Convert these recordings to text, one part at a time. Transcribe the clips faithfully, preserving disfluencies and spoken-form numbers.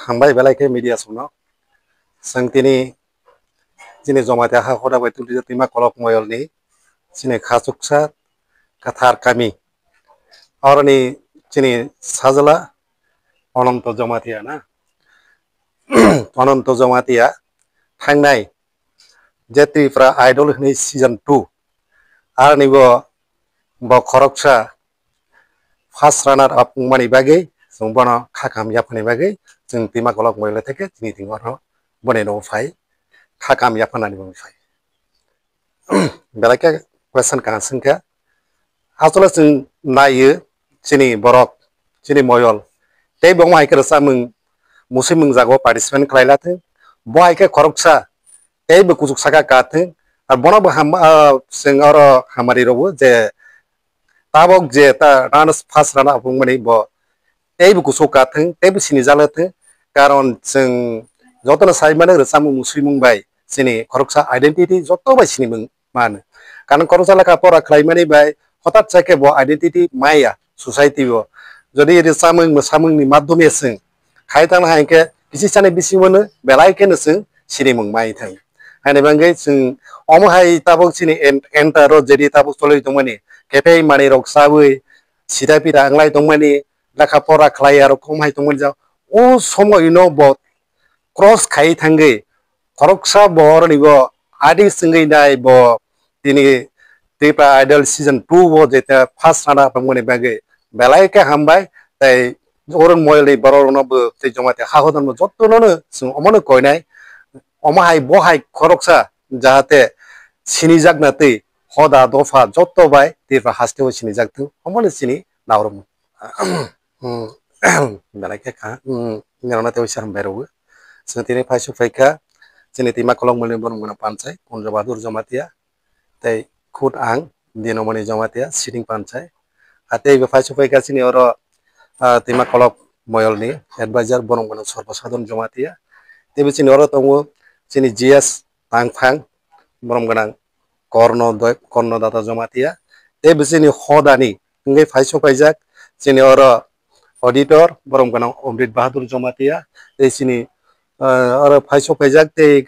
Hambai belai khe media songno. Chwng tini chini Jamatia ha hoda bai tulijak Twima Kolok Moyolni chini khachuksa kwthar kami. Oroni chini sajla Ananto Jamatia na. Ananto Jamatia thangnai je Tripura Idol hwnwi season two, aroni bo, bo khoroksa first runner up wngmani bagwi chwng bono kha kaham yaphani bagwi chwng Twima Kolok Moyol theke chini thwngwi oro boni nogo phai kha kaham yaphanani bagwi phai. Belai khe question kaham swngkha. Asole chwng naiyo chini borok, chini moyol. Tei bo hai khe rwchapmung, musimung jagao participant khlai la thung. Bo hai khe khoroksa tei bo kuchuk saka ka thung. Ar bono bo ham, ah, chwng oro hamari rwo je tabok je ta runners, first runner up wngmani bo teibo kuchuk ka thung, teibo sinijak le thung. Karon chwng jotono sai mano, rwchapmung musimung bai chini khoroksa identity joto bai sinimung mano. Karon khoroksa lekha pora khlaimani bai hothat sa khe bo identity maya society o. Jodi rwchapmung mwsamungni madhyome chwng khai tangna hai khe kisi sani bisingo no belai kheno chwng sinimung mai thang. Haini bagwi chwng omo hai tabok chini en-, enter o jedi tabok cholwi tongmani, kephei manwi rok chawi, sida pida wnglai tongmani, lekha pora khlai aro kom hai tongmani jao. O somoi no bo cross khai thangwi khoroksa bo oroni bo adi swngwi nai bo tini Tripura Idol season two o jeta first runner up wngmani bagwi belai khe hambai. Tei Arun Moyol ni borok rokno bo tei Jamatia ha hodan bo joto no no chwng omo no koinai. Omo hai bo hai khoroksa jahate sinijak na tei hoda dopha joto bai Tripura haste o sinijak thung, omo no chini naorok. Hmm, belai khe kha, hmm, nirok no tei waisa hambai rwo. Chwng tini phai su phai kha, chini Twima Kolok Moyol ni borok gwnang panchai, Kunjo Bahadur Jamatia, tei khud ang, Dinomoni Jamatia, sitting panchai. A tei bo phai su phai kha chini oro, ah, Twima Kolok Moyol ni advisor, borok gwnang Sarbo Sadharan Jamatia. Tei bo chini oro tongo, chini G S Tangphang, borok gwnang Korno Doi-, Korno Data Jamatia. Tei bo chini hodani wngwi phai su phai jak, chini oro auditor, borok gwnang Omrit Bahadur Jamatia, tei chini, ah, oro phai su phai jak, tei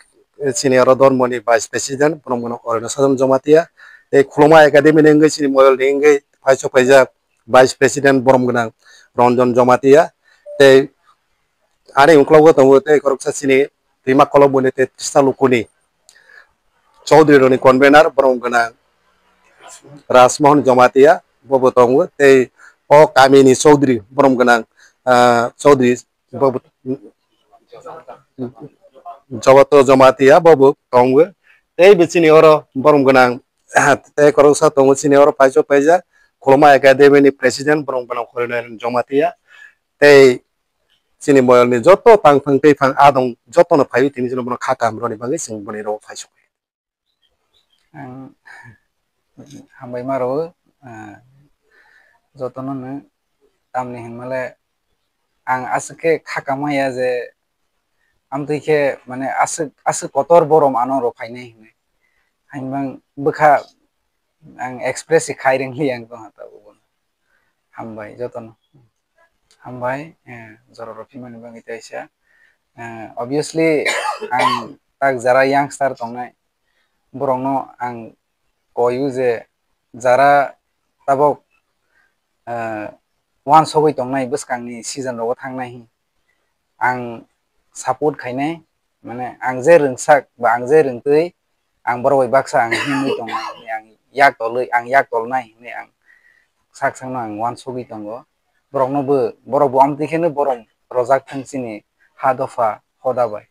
chini oro Dharmoni Vice President, borok gwnang Aruna Sajan Jamatia, tei Khuluma Academy ni wngwi chini Moyol ni wngwi phai su phai jak Vice President, borok gwnang Ranjan Jamatia, tei ani uklogo tongo tei khoroksa chini Twima Kolok Moyol ni tei Tista Lukuni Chaudhary rokni convener, borok gwnang Rajmohan Jamatia, bobo tongo, tei o kamini Chaudhary, borok gwnang, ah, Chaudhary, bobo, Jabato Jamatia, bobo tongo, tei bo chini oro borok gwnang, tei khoroksa tongo chini oro phai su phai jak, Khuluma Academy ni President, borok gwnang Horinarjan Jamatia, tei chini Moyol ni joto tangphang twiphang adong joto no phaiwi tini chini bono kha kaham rwni bagwi chwng boni rw phai su. Ang hambai ma rwo, ah, jotono no tamni hinmale ang aswk khe kha kama ya je amtwi khe mane aswk, aswk kotor borom ano rw phainai hinwi. Hainbang bwkha ang express se khai rwng li ang tongha tabuk. Hambai jotono. Hambai, eh, jororo phimani bagwi teisa. Eh, obviously, ang tak jara youngster tongnai, borokno ang koiyo je jara tabok, eh, uansugwi tongnai bwskangni season rogo thangnai hin. Ang support khainai, mane ang je rwngsak ba ang je rwngtwi, ang borok bai baksa ang himwi tongo, ang yak tolwi, ang yak tolnai hinwi ang sak sakno ang uansugwi tongo. borokno bo, borok bo amtwi kheno borom rojak thang chini ha dopha hoda bai.